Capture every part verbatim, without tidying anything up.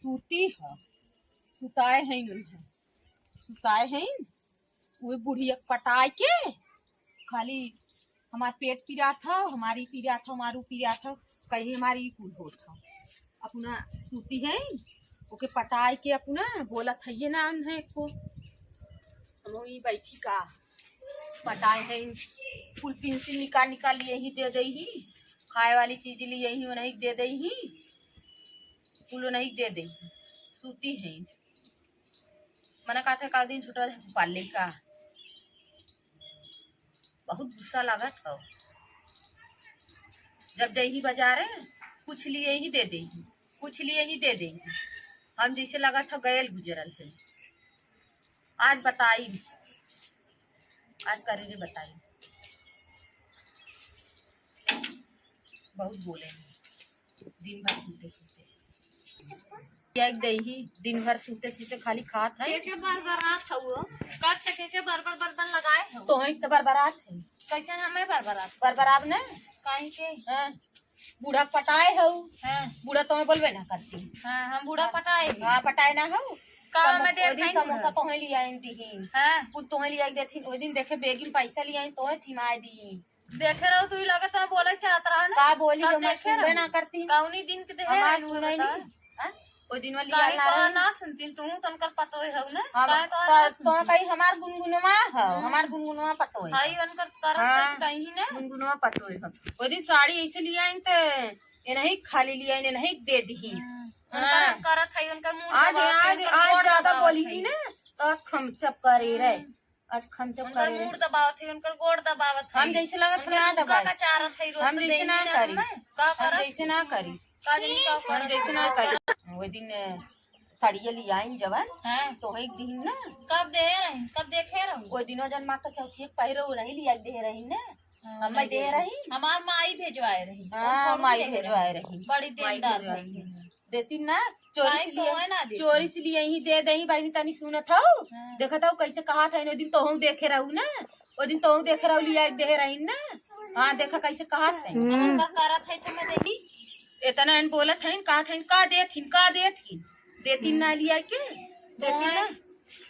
सूती ह, सुताए हैं उन्हें, सुताए हैं। उहे बुढ़िया के पटाए के खाली हमार पेट पिरात हौ, हमारी पिरात हौ, हमारू पिरात हौ, कहीं हमारी ई कुल होत हौ। अपना सूती है, ओके पटाए के अपना बोलत हइये ना उन्हें एको। हम ई बैठी का पटाए हैं, कुल पेंसिल निकाल निकाल लिए ही दे दे ही, खाए वाली चीज लिए ही उन्हें दे दे ही, कुल उन्हें दे दे ही। सूती है, मना कहत है का दिन छुट्टा पाले का। बहुत गुस्सा लागत हौ। जब जइही बाजारे, कुछ लिए ही दे देही, कुछ लिए ही दे देही। हम जैसे लागत हौ गयल गुजरल है। आज बताई, आज करे रे बताई। बहुत बोले हैं। दिन भर सूते सूते एक देही, दिन भर सूते सूते खाली खात है। के के बरबरात हौ? कब से के के बरबर बर्तन लगाए हौ? तोहई त बरबरात है। कैसे हमें बरबरात? बरबराब न? काहे के? हाँ। बूढ़ा पटाए हौ। हाँ। बूढ़ा तोहई बोलबे ना करती। हाँ, हम बूढ़ा पटाए ही। हाँ, पटाए ना हौ। का हमें देर ओदी खाई समोसा बूढ़ा? तोहई लियाइन दिही। हाँ। कुल तोहई लियाइ देथिन। ओई दिन देखे बेगिन पैसा लियाइन तोहई थिमाए दिही। देखे रहू, तू ही लगे तो बोले चाहत रहा ना। का बोली, कब जो मैं देखे सुनबे रहू? ना करती। कौनी दिन के देहे हमार रहू, सुनई बता। नहीं। हाँ? ओई दिन वाली काहे याद ना तो रही। ना सुनती, तू तो उनकर पतोय हौ ना। हम काहे तो तो, ना तो सुनती। कहीं हमार गुनगुनवा हौ, हम्म। हमार गुनगुनवा पतोय। हाई उनकर करत हाँ, है कहीं ना। गुनगुनवा पतोय हौ। ओई दिन साड़ी ऐसे लियाइन ते, ये नहीं खाली लियाइन, ये नहीं दे दिही। हम्म। हाँ। उनकर करत है, उनकर मुंह आज, दबावत है, आज, उनकर आज गोड़ ज्यादा दबावत बोली है। ही ना, तो खमचप करे रे। हम्म। आज खमचप उनकर करे। मुंह दबावत है, उनकर गोड़ दबावत है। हम जैसे लागत उनकर ना लुगा दबाई। का चारत है, रोज हम तो जैसे देंगी ना ना करी। हमें। का हम करत? जैसे ना करी। का जानी का हम करत? जैसे ना करी। वो दिन, अ, साड़िया लियाइन जवन, हाँ। तो एक दिन ना। कब देहे रही? कब देखे रहू? वो दिनों जन माँ का चौथी एक पहिरो नहीं लिया, दे रही ना। हाँ, हम नहीं दे दे रही। रही। हमार माई भेजवाए रही। हाँ, हम थोड़ी माई दे रही। भेजवाए रही। बड़ी माई देनदार भेजवाए भई रही। है। देती ना, चोरी काहे से लिए, तोहे ना देती? चोरी से लिए ही दे दे, बहिनी तनी सुनत हौ? हाँ। देखत हौ कैसे कहत है, ओ दिन तोहू देखे रहू ना, ओ दिन तोहू देखे रहू, लिया दे रही ना। हाँ, देखा कैसे कहत है। हम उनकर करत है तो मैं देती। इतना इन बोलत है, कहत है, का देथिन, का देथिन? देथिन ना लिया के? देथिन तोहे ना?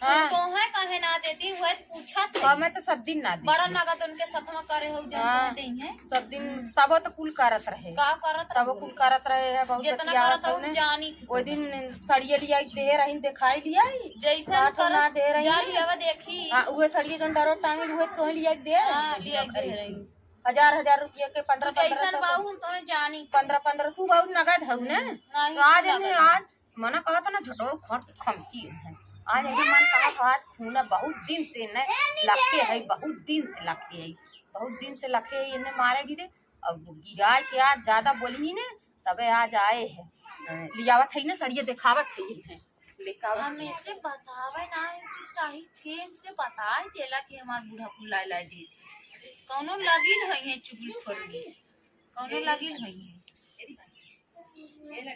हाँ। तोहे काहे ना देती, वह तो पूछत है। हमें तो सब दिन ना देती। बड़ा नगद उनके सथवा करे हो, जब हाँ। तुम्हें देई है। सब दिन, हम्म। तबो तो कुल करत रहे। का करत तबो रहे? कुल करत रहे है, बहुत जितना बतियावत करत रहे, रहे ने। जानी थी। वो दिन सड़िया लिया के दे रही, दिखाई लिया ही। जैसे बात करत, ना दे रही जा है। लियावा देखी। हाँ, वो सड़िया जन डरो टांगे हुए, तो लिया के दे हाँ, रही, लिया के दे रही। हजार, हजार रुपया के, पन्द्रह, तू जैसन पन्द्रह सौ बाऊ, हम तोहे जानी। पन्द्रह, पन्द्रह सौ बाऊ नगद हऊ ने? हम्म, नहीं, तो आज नगद। आज मना कहत ना, झटोर खोट के खमची है। आज अभी मन कहत आज खूना बहुत दिन से न लखे है, बहुत दिन से लखे है, बहुत दिन से लखे है, इन्हें मारे भी दे। अब गिराए के आज ज्यादा बोली ही ने, तबे आज आए है। अ, लियावत है ना, सड़िया देखावत है, है। लेकावत हम है। इसे बतावे ना, इसे चाही, के इसे बताए देला कि हमार बूढ़ा कुल लाए लाए दे। कौनो लगिन है ये चुगलखोर में, कौनो लगिन है ये।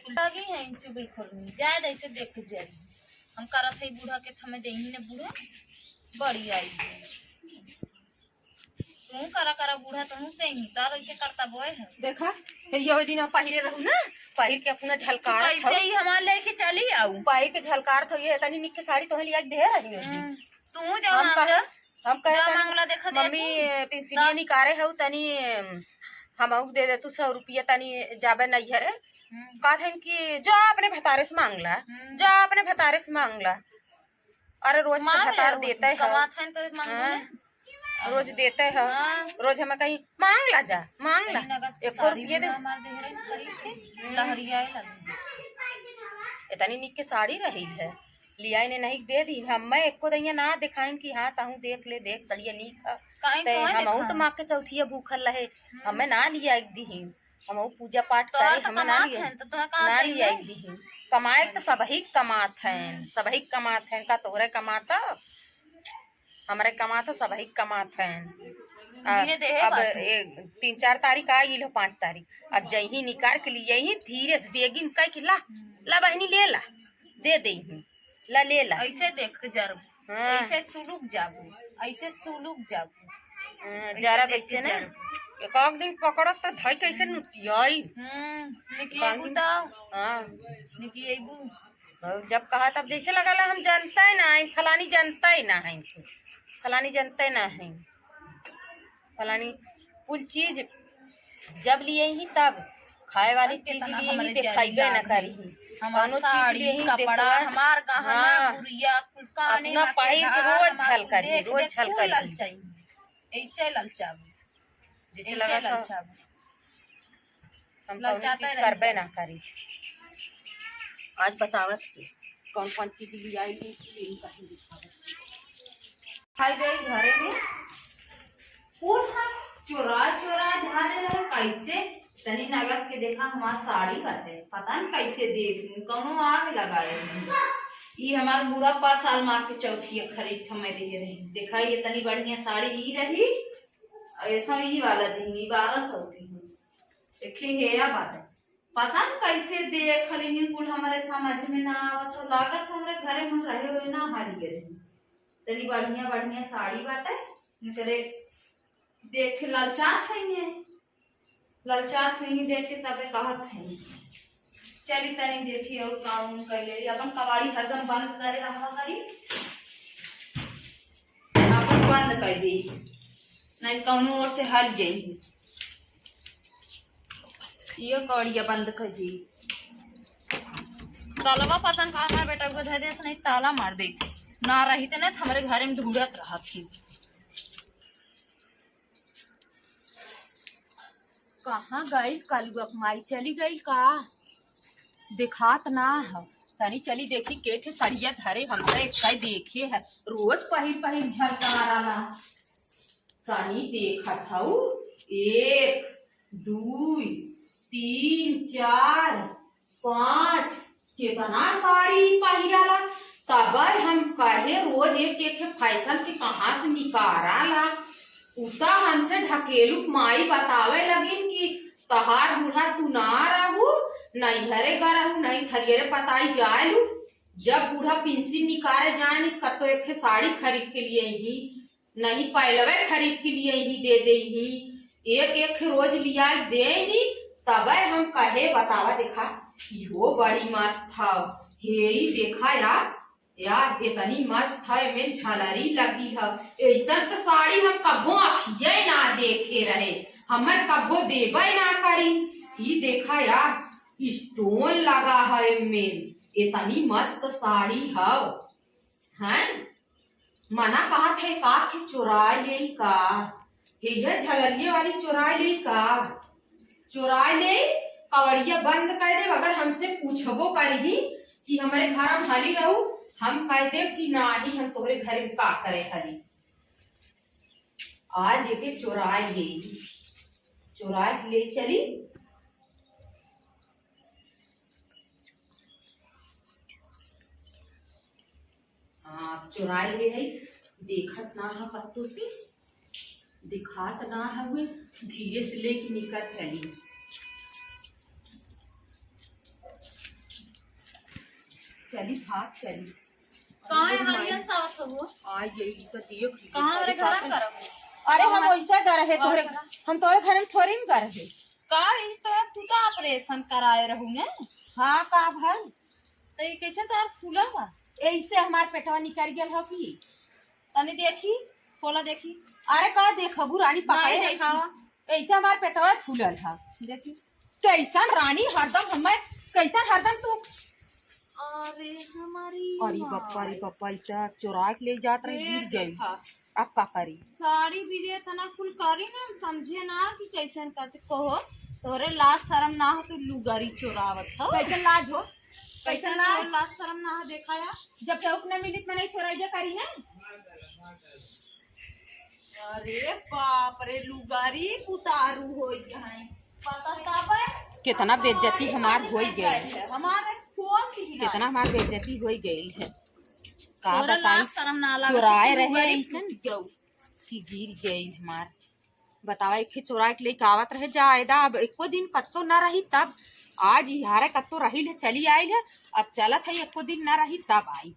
लगी है चुगलखोर में, जाए दे इसे देख जाए। हम करत है बूढ़ा के, थमे देही ने बूढ़ा, बड़ी आई है। तू करा करा बूढ़ा, तू देही, तार इसे करता बोए है। देखा, ये वो दिन पहिरे रहू ना, पहिर के अपना तू झलकार कैसे थो। ही हमार लेके चली आऊ? पहिर के झलकार थो, ये तनी निक के साड़ी तोहे लिया के दे रही है। हम्म, तू जब हम मांगला, कहे, हम कहे जा तनी, मांगला देखा दे मम्मी, तू। पिंसिनिया का? निकारे हऊ तनी, हम दे दे तू सौ रुपया तनी जाबे नैहरे। हम्म। कहत हन कि जो अपने भतारे से मांगला, हम्म। जो अपने भतारे से मांगला। अरे रोज तो मांग भतार ले, देते हैं। कमात हैं तो मांगू हाँ। ना। रोज देते हैं। हाँ। रोज हमें कहीं मांग ला जा, मांग ला। कहीं नगद एको साड़ी रुपये दे। भी मार दे रहे हैं, खरीद के। हम्म। लहरियाए लगे। इतनी निक के साड़ी रही है। लिया इन्हें नहीं दे दी। हम मैं एको दैया ना दिखाइन कि हाँ, तहूँ देख ले, देख, बढ़िया नीक है। काहे ते कौन हमहू देखा? तो माँ के चौथिया भूखल रहे। हम्म। हमें ना लिया एक दी। हमहू पूजा पाठ तोहर करे, तो हमें ना कमात लिया, हैं, तो तोहे कहाँ ना देंगे? लिया एक दी। कमाए तो सबही कमात हैं, हम्म। सबही कमात हैं। का तोहरे कमाता? हमरे कमाता, सबही कमात हैं। आ, इन्हें देहे अब बाकी। एक, तीन चार तारीख आ गई लो, पाँच तारीख। अब जही निकाल के लिए ही धीरे से बेगिन कह के ला, हम्म। ला बहनी ले ला, दे दे ही। ला, ले ला। ऐसे देख के जरबू, हाँ। ऐसे सुलुक जाबू, ऐसे सुलुक जाबू। हाँ, ऐसे जरा देख के वैसे ना। जरबू। एक आध दिन पकड़ब तो धई कैसे नुटियाई। हम्म, निकिएबू कांगी। तो। हाँ। निकिएबू। और जब कहा तब जैसे लगा ला हम जानते ही ना है, फलानी जानते ही ना है कुछ, फलानी जानते ही ना है, फलानी कुल चीज जब लिए ही तब खाए वाली चीज लिए ही देखाइबे ना करी। हमार साड़ी, कपड़ा, हमार गहना, हाँ, गुरिया, कुल काने अपना पहिर के रोज झलकरी, रोज झलकरी। ऐसे ललचाऊ, जैसे लगा था हम कौनो चीज करबे ना करी। आज बतावत के कौन कौन चीज लियाई, कहीं दिखावत। खाई गई घरे में, कुल हम चोरा चोरा धारे रहे। कैसे? तनी नगद के देखा, हमार साड़ी बाटे, पता न कैसे देख लूं, कौनो आग लगाए हूं। ई हमार बूढ़ा पाँच साल माँ के चौथिया खरीद के मैं दिए रही। देखा, ये तनी बढ़िया साड़ी ई रही, और ऐसा ई वाला दी, ई बारह सौ की है। देखी, हेया बाटे, पता न कैसे देख ली, कुल हमारे समझ में ना आवत हो। लागत हमरे घरे में रहे हुए ना हरिए रही। तनी बढ़िया बढ़िया साड़ी बाटे, इनकरे देख के ललचात हइये, ललचात हइये देख के, तबे कहत हइये। चली तनी देखी और काम उम कर लेली। अपन कबाड़ी हरदम बंद करे रहा करी, अपन बंद कर दी, नहीं कौनो ओर से हट जाई। ये कबाड़िया बंद कर दी। तालवा पता न कहाँ हमार बेटा को धर दे, नहीं ताला मार दे। ना रही त ना हमरे घरे में ढूंढत रहत ही। कहाँ गइल कलुआ क माई, चली गइल का? देखात ना ह। तनी चली देखी, के ठे सड़िया धरे, हम तो एक देखे है, रोज पहिर पहिर झलका रहा। तनी देखत हऊ, एक, दुई, तीन, चार, पाँच, केतना साड़ी पहिराला। तबे हम कहे, रोज एक एक फैशन के कहाँ से निकाराला। उता हमसे ढकेलू क माई बतावे लगिन कि तहार बूढ़ा तू ना रहू, नैहरे ग रहू, नहीं थरियरे पताई जाए लू। जब बूढ़ा पेंशन निकारे जाए नी, कतो एक ठे साड़ी खरीद के लिए ही, नहीं पैलवे खरीद के लिए ही दे दे ही, एक एक रोज लिया दे नी, तबे हम कहे बतावा। देखा, इहो बड़ी मस्त हव, हे ई देखा यार, यार इतनी मस्त है, एमे झालरी लगी है। ऐसन त साड़ी हम कभो अखिये ना देखे रहे, हमें कभो देबे ना करी। ई देखा यार, stone लगा है एमे, इतनी मस्त साड़ी है, हैं? मना कहत है का कि चोराए लेई का? हे जे झलरिये वाली चोराए लेई का? चोराए लेई, कवड़िया बंद कर देब। अगर हमसे पूछबो करही कि हमरे घर में हली रहू, हम कह देब कि नाही, हम तोहरे घर में का करे हली। आज एके चोराए लेई, चोराए के ले चली। हाँ, चोराई ले है, देखत ना है कत्तो से, दिखात ना हवे, धीरे से लेके निकर चली। चली, भाग चली। कहाँ है हरियन सावत हो? आ, ये तो देख ली, कहाँ हमरे घर में करब? अरे, हम वैसे ग रहे तोहरे, हम तोहरे घर में थोड़ी न ग रहे। का ई तो तू तो operation कराए रहू ने? हाँ, का भल? तो ये कैसे तोहर फूला बा? ऐसे हमार पेटवा निकल गेल हो की? तनी देखी, खोला देखी। अरे का देखबू रानी, पकड़े नहीं है। देखावा। ऐसे हमार पेटवा फूलल है। देखी। कैसन रानी हरदम हमें, कैसन हरदम तू। अरे हमारी अरे माँ। बप्पा रे बप्पा, ई तो चोरा के ले जात रही, ये गिर गई। देखा। अब का करी? साड़ी भी जे इतना कुल करी ना, हम समझे ना कि कैसन करते। कहो, तोहरे लाज शरम ना हो, तू लुगारी चोरावत हो। कैसन लाज हो? कैसन कैसन लाज? लाज शरम ना हो, देखा यार। जब केहू के ना मिली त मनई चोराइबे करी ना। अरे बाप रे, लुगारी उतारू हो गए। पता तब कितना बेइज्जती हमार होई गए। हमारे खोल दी ना। कितना हमार बेइज्जती होई गई है। का तोरा बताई, लाज शरम ना लागत चोराए कि रहे लुगारी ऐसन टूट गऊ। कि गिर गई हमार। बतावा, एक चोरा के लेके आवत रहे जायदा, अब एको दिन कत्तो न रही तब। आज इहारे कत्तो रही ले चली आइल है, अब चलत है एको दिन न रही तब आई।